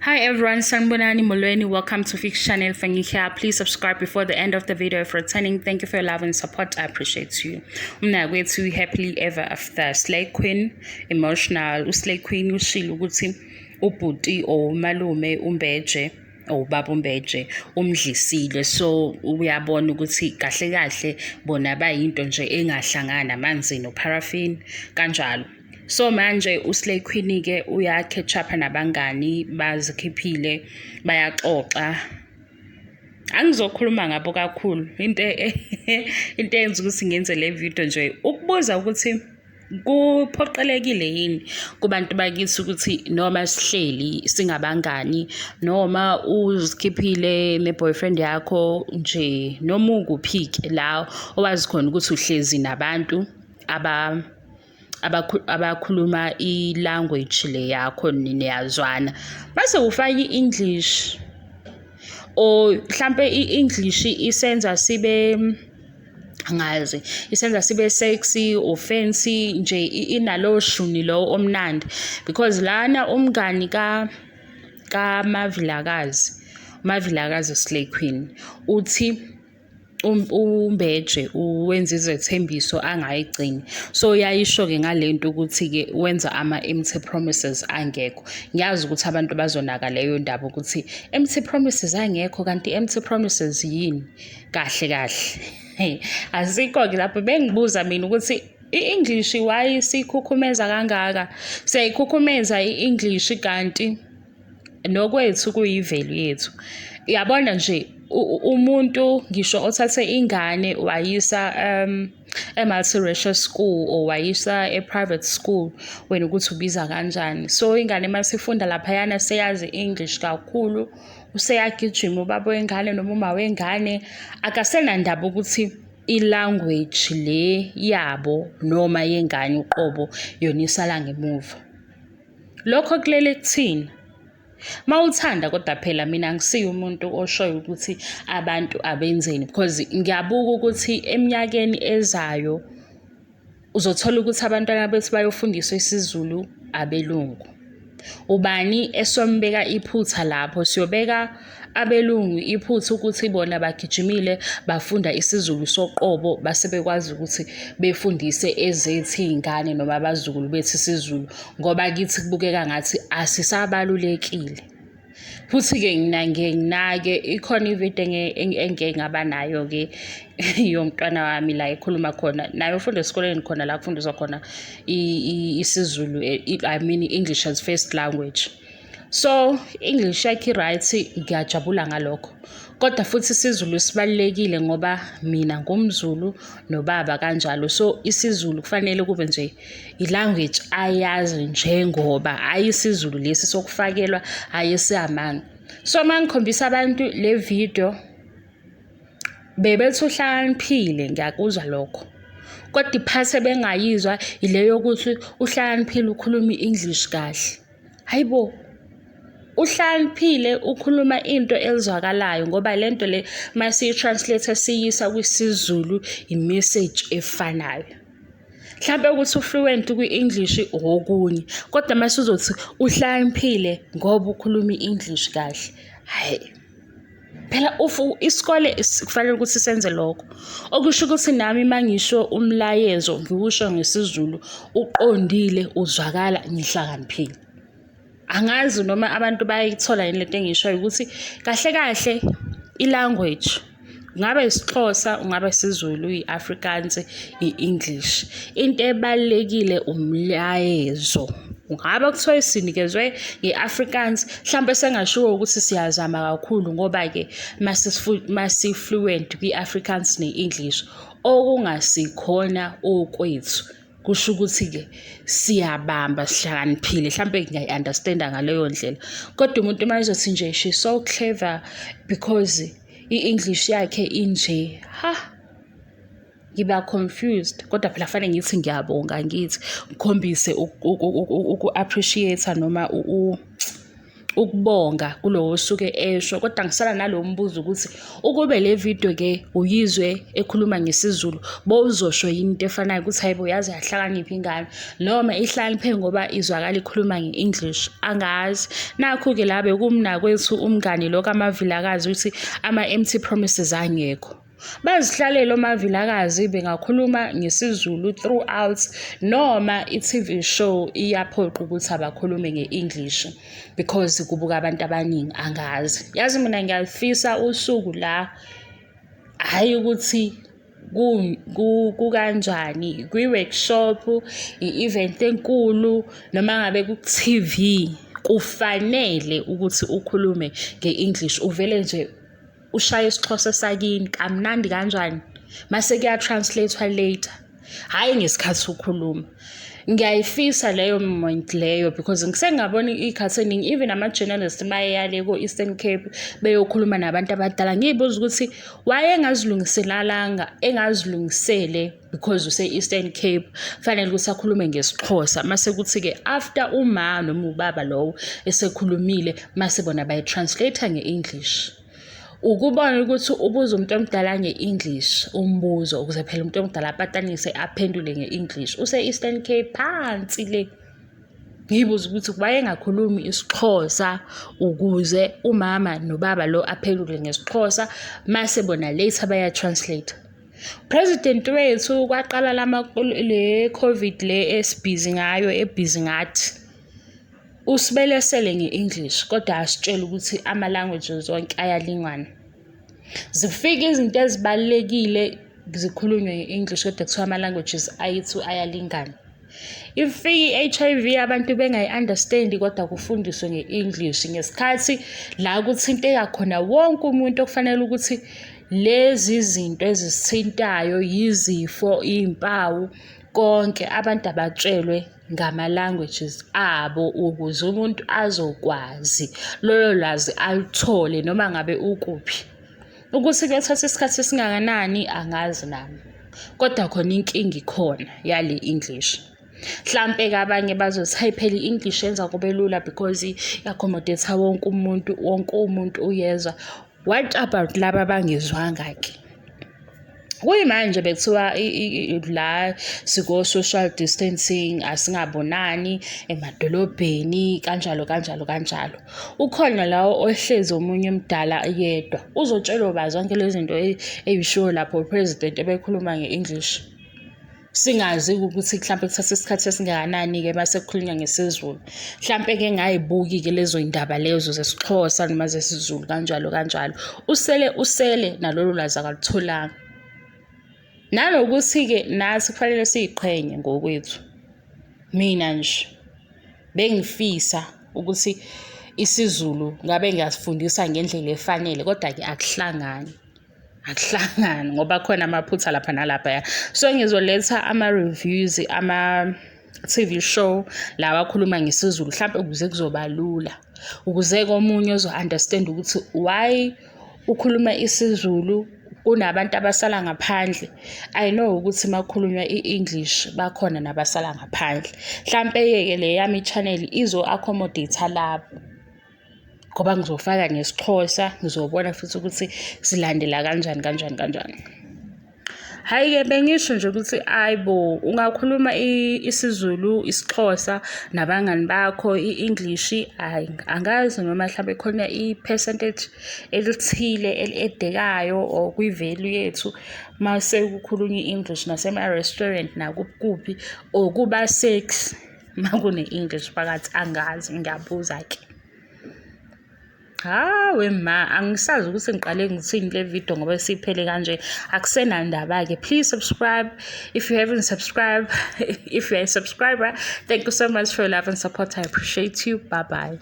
Hi everyone, Sanibonani Molweni. Welcome to Fix Channel Fanny here. Please subscribe before the end of the video if returning. Thank you for your love and support. I appreciate you. Umnakwethu happily ever after. Slay Queen emotional. Uslay Queen ushilo ukuthi ubhuti or umalume uMbeje or ubaba uMbeje umdlisile, so uyabona ukuthi kahle kahle bona bayinto nje engahlangana amanzi no-paraffin kanjalo. So manje uSlay Queen-ke uya-catch up nabangani, bazikhiphile, bayaxoxa. Angizokhuluma ngabo kakhulu. Into eyenza ukuthi ngenze le video nje ukubuza ukuthi kuphoqelekile yini kubantu bakithi ukuthi noma sihleli singabangani, noma uzikhiphile ne-boyfriend yakho nje, noma ukuphi-ke la owazi khona ukuthi uhlezi nabantu abakhuluma i-language le yakho, niyazwana, base ufaka i-English, or mhlampe i-English isenza sibe, angazi, isenza sibe sexy or fancy nje, inalo shuni lo omnandi, because lana umngani ka kaMavilakazi, uMavilakazi Slay Queen, uthi uMbeje wenza izethembiso angayigcini. So uyayisho-ke ngale nto ukuthi-ke wenza ama-empty promises angekho. Ngiyazi ukuthi abantu bazonaka leyo ndaba ukuthi empty promises angekho, kanti empty promises yini kahle kahle? Asikho-ke lapho. Bengibuza mina ukuthi i-English why siyikhukhumeza kangaka, siyayikhukhumeza i-English kanti nokwethu kuyi-value yethu. Uyabona nje, umuntu ngisho othathe ingane wayisa e-multiracial school or wayisa e-private school, wena ukuthi ubiza kanjani, so ingane masifunda laphayana seyazi i-English kakhulu, useyagijima ubaba wengane noma uma wengane, akasenandaba ukuthi i-language le yabo noma yengane uqobo yona isala ngemuva. Lokho kulele kuthina mawuthanda, kodwa phela mina angisiye umuntu oshoyo ukuthi abantu abenzeni, because ngiyabuka ukuthi eminyakeni ezayo uzothola ukuthi abantwana bethu bayofundiswa isiZulu abelungu. Ubani esombeka iphutha lapho? Siyobeka abelungu iphutha ukuthi bona bagijimile bafunda isiZulu soqobo, base bekwazi ukuthi befundise ezethu iy'ngane noma abazukulu bethu isiZulu, ngoba kithi kubukeka ngathi asisabalulekile. Futhi-ke mina ngiye nginake, ikhona ividiyo engike ngaba nayo-ke yomntwana wami la ekhuluma khona naye, ufunda esikoleni khona la kufundiswa khona isiZulu, I mean English as first language. So English yakhe i-right, ngiyajabula ngalokho, kodwa futhi isiZulu sibalulekile ngoba mina ngumZulu nobaba kanjalo. So isiZulu kufanele kube nje i-language ayazi, njengoba hhayi isiZulu lesi sokufakelwa, hhayi esiyamanga. So uma ngikhombisa abantu le video bebethi uhlakaniphile, ngiyakuzwa lokho, kodwa i-part ebengayizwa ile yokuthi uhlakaniphile ukhuluma i-English kahle. Hayi bo, uhlakaniphile ukhuluma into ezwakalayo, ngoba le nto le masiyi-translate siyisa kwisiZulu i-message efanayo. Mhlampe ukuthi u-fluent kwi-English okunye, kodwa mase uzothi uhlakaniphile ngoba ukhuluma i-English kahle, hhayi phela isikole kufanele ukuthi senze lokho. Okusho ukuthi nami uma ngisho umlayezo ngiwusho ngesiZulu uqondile, uzwakala, ngihlakaniphile. Angazi noma abantu bayayithola yini lento engiyishoyo, ukuthi kahle kahle i-language, ngabe isiXhosa, ungabe isiZulu, i-Afrikaans, i-English, into ebalulekile umlayezo. Ungabe kuthiwa sinikezwe nge-Afrikaans, mhlampe sengashiwo ukuthi siyazama kakhulu ngoba-ke masi-fluent kwi-Afrikaans ne-English, okungasikhona okwethu, kusho ukuthi-ke siyabamba, sihlakaniphile. Hlampe ngiyayi-understand-a ngaleyo ndlela, kodwa umuntu uma ezothi nje she's so clever because i-English yakhe inje, ha, ngiba confused. Kodwa phela kufanele ngithi ngiyabonga, ngithi ngikhombise uku-appreciate-a noma Ukubonga kulowo osuke esho, kodwa ngisala nalowo mbuzo ukuthi ukube le video-ke uyizwe ekhuluma ngesiZulu, bowuzosho yini into efanayo ukuthi hhayi bo yaze yahlakanipha ingane, noma ihlakaniphe ngoba izwakala ikhuluma nge-English, angazi. Nakhu-ke la bekumnakwethu umngani lo kaMavilakazi uthi ama-empty promises angekho. Bazihlalele oMavilakazi bengakhuluma ngesiZulu throughout noma i-TV show iyaphoqa ukuthi abakhulume nge-English because kubuka abantu abaningi angazi. Yazi mina ngiyalufisa usuku la hhayi ukuthi kukanjani kwi-workshop, i-event enkulu noma ngabe ku-TV kufanele ukuthi ukhulume nge-English uvele nje ushaye isiXhosa sakini kamnandi kanjani mase kuya-translate-wa later, hhayi ngesikhathi ukhuluma. Ngiyayifisa leyo moment leyo because ngisengabona iy'khathi ey'ningi even ama-journalist mayeya le ko-Eastern Cape beyokhuluma nabantu abadala, ngiy'buza ukuthi why engazilungiselalanga, engazilungisele because use-Eastern Cape fanele ukuthi akhulume ngesiXhosa mase kuthi-ke after uma noma ubaba lowo esekhulumile mase bona bayi-translate nge-English. Ukubona ukuthi ubuza umuntu omdala nge-English umbuzo ukuze phela umuntu omdala apatanise aphendule nge-English. Use-Eastern Cape phansi le. Ngiyibuza ukuthi wayengakhulumi isiXhosa ukuze umama nobaba lo aphendule ngesiXhosa mase bona later baya-translate. President wethu kwaqala lama le COVID le esibhizi ngayo ebhizi ngathi. Usibelesele nge-English kodwa asitshele ukuthi ama-languages wonke ayalingana. Zifike izinto ezibalulekile zikhulunywe nge-English kodwa kuthiwa ama-languages ayethu ayalingana. Ifike i-H_I_V abantu bengayi-understand-i kodwa kufundiswe nge-English ngesikhathi la kuthinteka khona wonke umuntu okufanele ukuthi lezi zinto ezisithintayo yizifo, iy'mpawu, konke abantu abatshelwe ngama-languages abo ukuze umuntu azokwazi lolo lwazi aluthole noma ngabe ukuphi. Ukuthi kuyothatha isikhathi esingakanani angazi nami, kodwa khona inkinga ikhona yale English. Hlampe-ke abanye bazothi hhayi phela i-English yenza kube lula because i-accommodate-a wonke umuntu, wonke umuntu uyezwa. What about laba abangezwanga-ke? Kuyimanje bekuthiwa la siko-social distancing, asingabonani emadolobheni kanjalo kanjalo kanjalo. Ukhona la ohlezi omunye omdala yedwa, uzotshelwa uba zonke lezi zinto ey'shiwo lapho u-president ebekhuluma nge-English. Singazi-ke ukuthi mhlampe kuthatha isikhathi esingakanani-ke mase kukhulunywa ngesiZulu. Hlampe-ke engayibuki-ke lezo y'ndaba lezo zesiXhosa noma zesiZulu kanjalo kanjalo. Usele usele nalolo lwazi akalutholanga. Nanokuthi-ke nathi kufanele siy'qhenye ngokwethu. Mina nje bengifisa ukuthi isiZulu ngabe ngiyasifundisa ngendlela efanele kodwa-ke akuhlangani. Akuhlangani ngoba khona amaphutha lapha nalaphaya. So ngizoletha ama-reviews ama-T_V show lawa akhuluma ngesiZulu hlampe ukuze kuzoba lula. Ukuze komunye ozo-understand ukuthi why ukhuluma isiZulu kunabantu abasala ngaphandle. I know ukuthi uma kukhulunywa i-English bakhona nabasala ngaphandle. Hlampe-ke le yami i-channel izo-accommodate-a labo. Ngoba ngizofaka ngesiXhosa, ngizobona futhi ukuthi silandela kanjani kanjani kanjani. Hhayi-ke bengisho nje ukuthi ayi bo, ungakhuluma isiZulu, isiXhosa nabangani bakho, i-English, hhayi angazi noma hlampe khona i-percentage elithile eli-add-ekayo or kwi-value yethu mase kukhulunywa i-English nasema-restaurant nakuphi kuphi or kuba sexy uma kune-English phakathi, angazi ngiyabuza-ke. Hawe ma, angisazi ukuthi ngiqale ngithini le video ngoba isiphele kanje. Akusenandaba-ke. Please subscribe if you haven't subscribed. If you're a subscriber, thank you so much for your love and support. I appreciate you. Bye-bye.